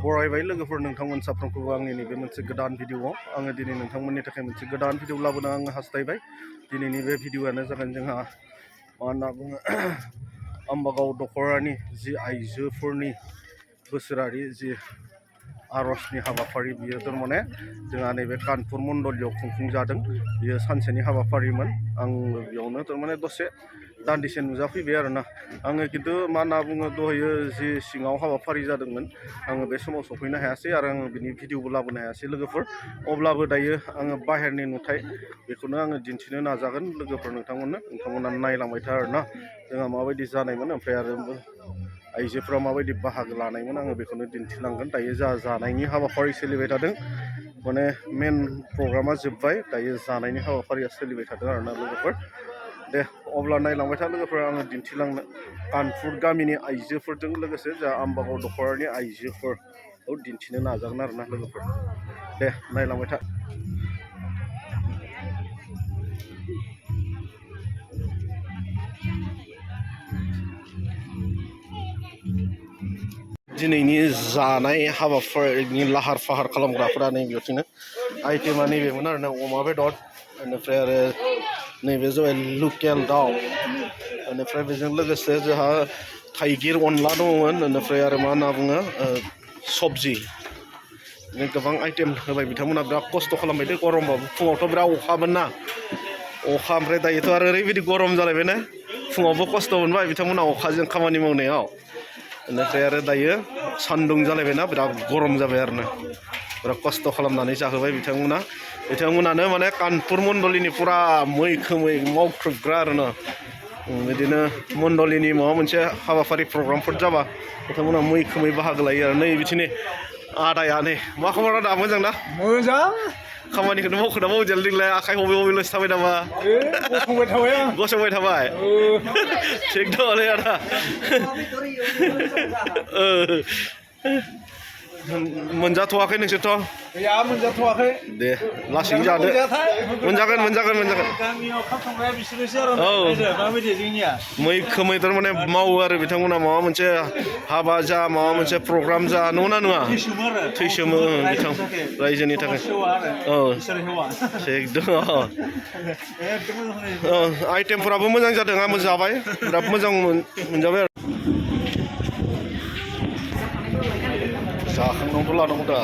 बरायबाय लोगोफोर नोंथांमोन साफ्रोमखौबो आंनि नैबे मोनसे गोदान भिडिअआव आङो दिनै नोंथांमोननि थाखाय मोनसे गोदान भिडिअ लाबोनो आङो हास्थायबाय दिनैनि बे भिडिअआनो जागोन जोंहा मा होनना बुङो आम्बागाव दखरानि जि आइजोफोरनि बोसोरारि जि आरजनि हाबाफारि बियो थारमाने जोंहा नैबे कानपुर मण्डलियाव खुंफुंजादों बियो सानसेनि हाबाफारिमोन आं बेयावनो थारमाने दसे दान्दिसे नुजाफैबाय आरोना आङो खिन्थु मा होनना बुङो दहायो जि सिङाव हाबाफारि जादोंमोन आङो बे समाव सफैनो हायासै आरो आङो बिनि भिडिअबो लाबोनो हायासै लोगोफोर अब्लाबो दायो आङो बाहेरनि नुथाय बेखौनो आङो दिन्थिनो नाजागोन लोगोफोर नोंथांमोना नायलांबाय था आरोना जोंहा माबायदि जानायमोन ओमफ्राय आरो आइजोफोरा माबायदि बाहागो लानायमोन आङो बेखौनो दिन्थिलांगोन दायो जा जानायनि हाबाफारि सोलिबाय थादों माने मेन प्रग्रामा जोब्बाय दायो जानायनि हाबाफारिया सोलिबाय थादों आरोना लोगोफोर दे अब्ला नायलांबाय था लोगोफोर आङो दिन्थिलांनो कानपुर गामिनि आइजोफोरजों लोगोसे जा आम्बागाव दखरानि आइजोफोरखौ दिन्थिनो नाजागोन आरोना लोगोफोर दे नायलांबाय था दिनैनि जानाय हाबाफारिनि लाहार फाहार खालामग्राफोरा नैबेथिंनो आइटेमा नैबेमोन आरोना अमा बेदर बेनिफ्राय आरो नैबे जाबाय लकेल दाउ बेनिफ्राय बेजों लोगोसे जोंहा थाइगिर अनला दङमोन बेनिफ्राय आरो मा होनना बुङो सबजि गोबां आइटेम होबाय बिथांमोना बिराद खस्थ' खालामबाय दे गरमबाबो फुङावथ' बिराद अखामोन ना अखा ओमफ्राय दायोथ' आरो ओरैबायदि गरम जालायबाय ना फुङावबो खस्थ' मोनबाय बिथांमोना अखाजों खामानि मावनायाव बेनिफ्राय आरो दायो सान्दुं जालायबायना बिराद गरम जाबाय आरोना बिराद खस्थ' खालामनानै जाहोबाय बिथांमोनानो माने कानपुर मण्डलिनि फुरा मैखोमै मावख्रुबग्रा आरोना बिदिनो मण्डलिनि माबा मोनसे हाबाफारि प्रग्रामफोर जाबा बिथांमोना मैखोमै बाहागो लायो आरो नै बिथिंनि आदाया नै मा खबर आदा मोजां ना मोजां खामानिखौनो मावखोना मावजानो देग्लाय आखाइ हबै थाबाय नामा गसंबाय थाबाय थिग दङलै आदा मोनजाथ'वाखै नोंसोरथ' गैया मोनजाथ'वाखै दे लासैनो जादो मोनजागोन गामियाव ओंखाम संग्राया बिसोरनोसै आरो माबायदि जोंनिया मैखोमै थारमाने मावो आरो बिथांमोना माबा मोनसे हाबा जा माबा मोनसे प्रग्राम जा नङा थैसोमो बिथां रायजोनि थाखाय औ थिग दङ आइटेमफोराबो मोजां जादों आंबो जाबाय बिराद मोजां मोनजाबाय आरो जाखांनांगौ लानांगौ दा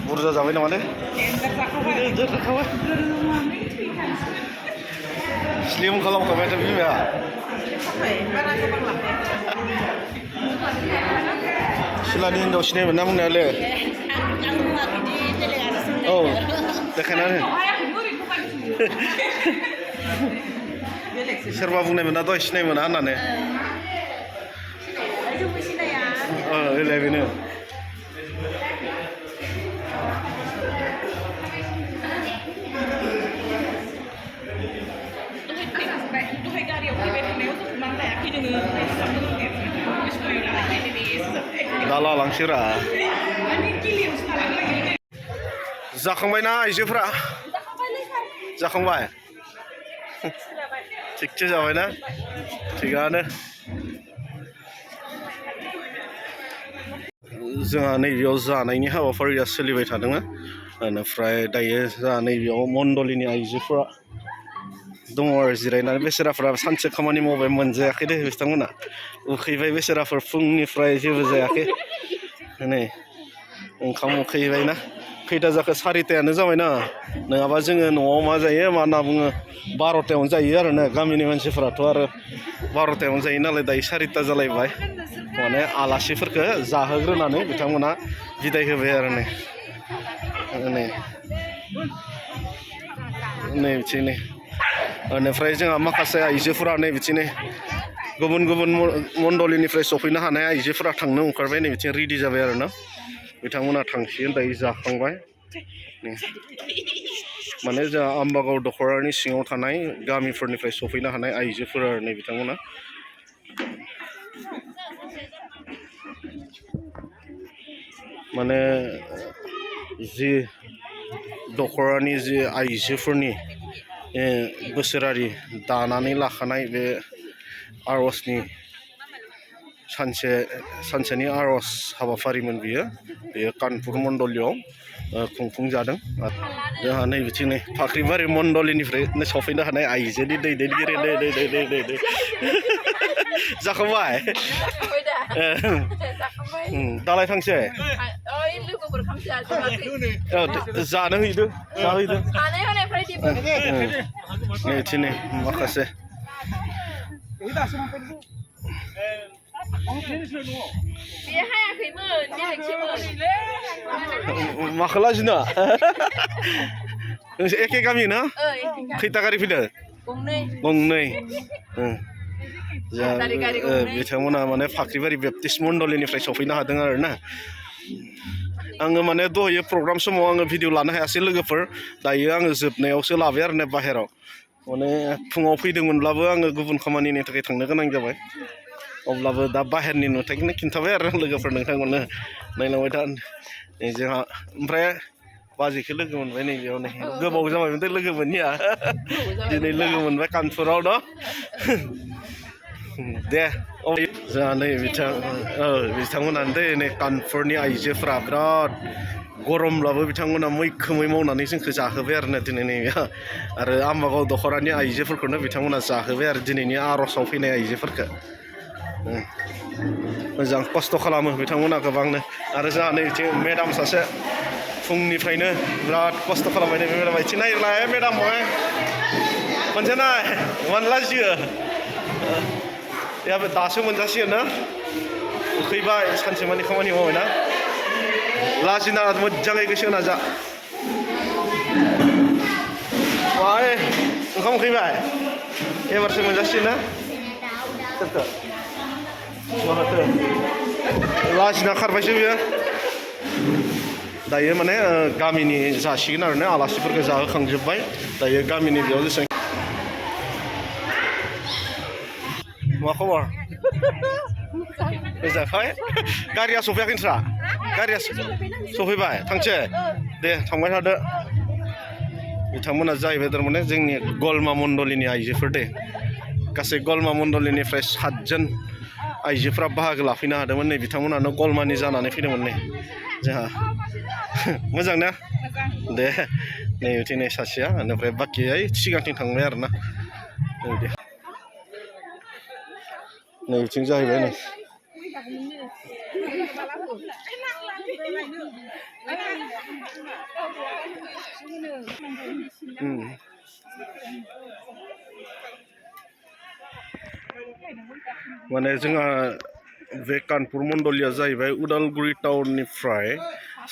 बुरजा जाबाय नामा दे स्लिम खालामखाबाय दा बिमाया सिलानि हिनजाव सिनायमोन ना बुंनायालै औ देखायनानै सोरबा बुंनायमोन ना दहाय सिनाय मोना होननानै बेनो दा लालांसैरा जाखांबायना आइजोफ्रा जाखांबाय थिगसे जाबायना थिगानो जोंहा नैबेयाव जानायनि हाबाफारिया सोलिबाय थादों बेनिफ्राय दायो जोंहा नैबेयाव मण्डलिनि आइजोफोरा दङ आरो जिरायनानै बेसेराफोरा सानसे खामानि मावबाय मोनजायाखै दे बिथांमोना उखैबाय बेसेराफोर फुंनिफ्राय जेबो जायाखै नै ओंखाम उखैबायना खैथा जाखो 4टायानो जाबायना नङाबा जोङो न'आव मा जायो मा होनना बुङो 12टायावनो जायो आरो ना गामिनि मानसिफोराथ' आरो 12टायावनो जायो नालाय दायो 4टा जालायबाय माने आलासिफोरखौ जाहोग्रोनानै बिथांमोना बिदाय होबाय आरो नै बिथिं बेनिफ्राय जोंहा माखासे आइजोफोरा नै बिथिं गुबुन मण्डलिनिफ्राय सफैनो हानाय आइजोफोरा थांनो ओंखारबाय नै बिथिं रेडि जाबाय आरो ना बिथांमोना थांसिगोन दायो जाखांबाय माने जोंहा आम्बागाव दखरानि सिङाव थानाय गामिफोरनिफ्राय सफैनो हानाय आइजोफोर आरो नै बिथांमोना माने जि दखरानि जि आइजोफोरनि बोसोरारि दानानै लाखानाय बे आरजनि सानसेनि आरज हाबाफारिमोन बेयो कानपुर मण्डलियाव खुंफुंजादों। जोंहा नै बिथिं नै फाख्रिबारि मण्डलिनिफ्राय सफैनो हानाय आइजोनि दैदेनगिरि दै जाखांबाय दालाय थांसै जानो हैदो नै थिनै माखासे माखौ लाजिना नोंसोर एखे गामि ना खैथा गारि फैदों गंनै बिथांमोना माने फाख्रिबारि बेप्टिस्ट मण्डलिनिफ्राय सफैनो हादों आरो ना। आङो माने दहायो प्रग्राम समाव आङो भिडिअ लानो हायासै लोगोफोर दायो आङो जोबनायावसो लाबाय आरो ना बाहेराव माने फुङाव फैदोंमोनब्लाबो आङो गुबुन खामानिनि थाखाय थांनो गोनां जाबाय अब्लाबो दा बाहेरनि नुथायखौनो खिन्थाबाय आरो लोगोफोर नोंथांमोननो नायलांबाय था जोंहा ओमफ्राय बाजैखौ लोगो मोनबाय नैबेयाव नै गोबाव जाबायमोन लोगो मोनैया दिनै लोगो मोनबाय कानपुराव न दे जोंहा नै बिथांमोनानो दे नै कानपुरनि आइजोफोरा बिराद गरमब्लाबो बिथांमोना मैखोमै मावनानै जोंखौ जाहोबाय आरो ना दिनै नैबे आरो आम्बागाव दखरानि आइजोफोरखौनो बिथांमोना जाहोबाय आरो दिनैनि आरजआव फैनाय आइजोफोरखौ मोजां खस्थ' खालामो बिथांमोना गोबांनो आरो जोंहा नै बिथिं मेडाम सासे फुंनिफ्रायनो बिराद खस्थ' खालामबाय नै बे मेडामा इथिं नायलाय मेडाम मोनसेनाय मानो लाजियो दासो मोनजासिगोन ना उखैबाय सानसेमानि खामानि मावबाय ना लाजिना मोजाङै गोसो होना जा ओंखाम उखैबाय एबारसो मोनजासिगोन ना सोरखौ माथो लाजिना खारबायसो बियो दायो माने गामिनि जासिगोन आरो ना आलासिफोरखौ जाहोखांजोब्बाय दायो गामिनि बेयाव जेसेबां मा खबर मोजांखाय गारिया सफैयाखै नोंस्रा गारिया सफैबाय थांसै दे थांबाय थादो बिथांमोना जाहैबाय थारमाने जोंनि गलमा मण्डलिनि आइजोफोर दे गासै गलमा मण्डलिनिफ्राय 7 जन आइजोफ्रा बाहागो लाफैनो हादोंमोन नै बिथांमोनानो गलमानि जानानै फैदोंमोन नै जोंहा मोजां ना दे नै बिथिं नै सासेया बेनिफ्राय बाखियै सिगांथिं थांबाय आरो ना दे नै बिथिं जाहैबाय नै माने जोंहा बे कानपुर मण्डलिया जाहैबाय उदालगुरि टाउननिफ्राय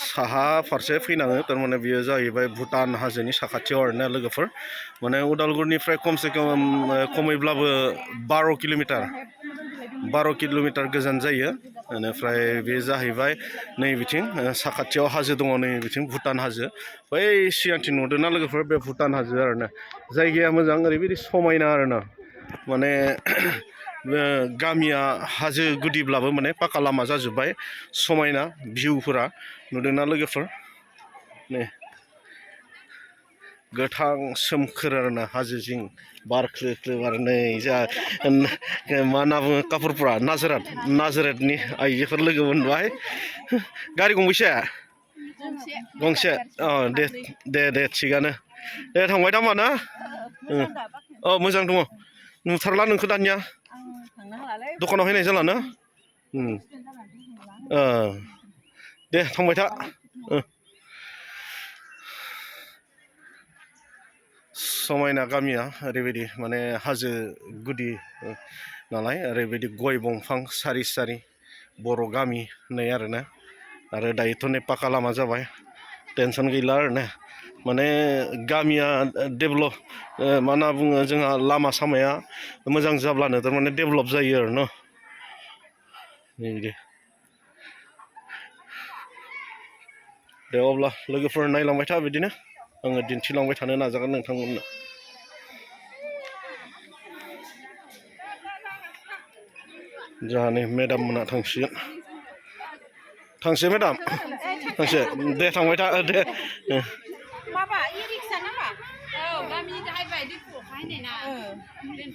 साहा फारसे फैनाङो थारमाने बेयो जाहैबाय भुटान हाजोनि साखाथियाव आरोना लोगोफोर माने उदालगुरिनिफ्राय खमैब्लाबो 12 किल'मिटार गोजान जायो बेनिफ्राय बे जाहैबाय नै बिथिं साखाथियाव हाजो दङ नै बिथिं भुटान हाजो बै सिगांथिं नुदोंना लोगोफोर बे भुटान हाजो आरोना जायगाया मोजां ओरैबायदि समायना आरोना माने गामिया हाजो गुदिब्लाबो माने पाका लामा जाजोब्बाय समायना भिउफोरा नुदोंना लोगोफोर नै गोथां सोमखोर आरोना हाजो जिं बार ख्लो ख्लो आरो नै जा मा होनना बुङो कापुरफोरा नाजरेटनि आइजोफोर लोगो मोनबाय गारि गंबेसे गंसे दे थिगानो दे थांबाय दा होमबा ना मोजां दङ नुथारला नोंखौ दानिया दखानाव फैनाय जाला ना दे थांबाय था समायना गामिया ओरैबायदि माने हाजो गुदि नालाय ओरैबायदि गय दंफां सारि सारि बर' गामि होननाय आरोना आरो दायोथ' नै पाका लामा जाबाय टेनसन गैला आरोना माने गामिया डेभेलप मा होनना बुङो जोंहा लामा सामाया मोजां जाब्लानो थारमाने डेभेलप जायो आरो न बिदि दे अब्ला लोगोफोर नायलांबाय था बिदिनो आङो दिन्थिलांबाय थानो नाजागोन नोंथांमोननो जोंहा नै मेडाम मोना थांसै मेडाम थांसै दे थांबाय था दे माबा इ रिक्सा नामा औ गामिनि जाहैबाय Cái này nè. Lên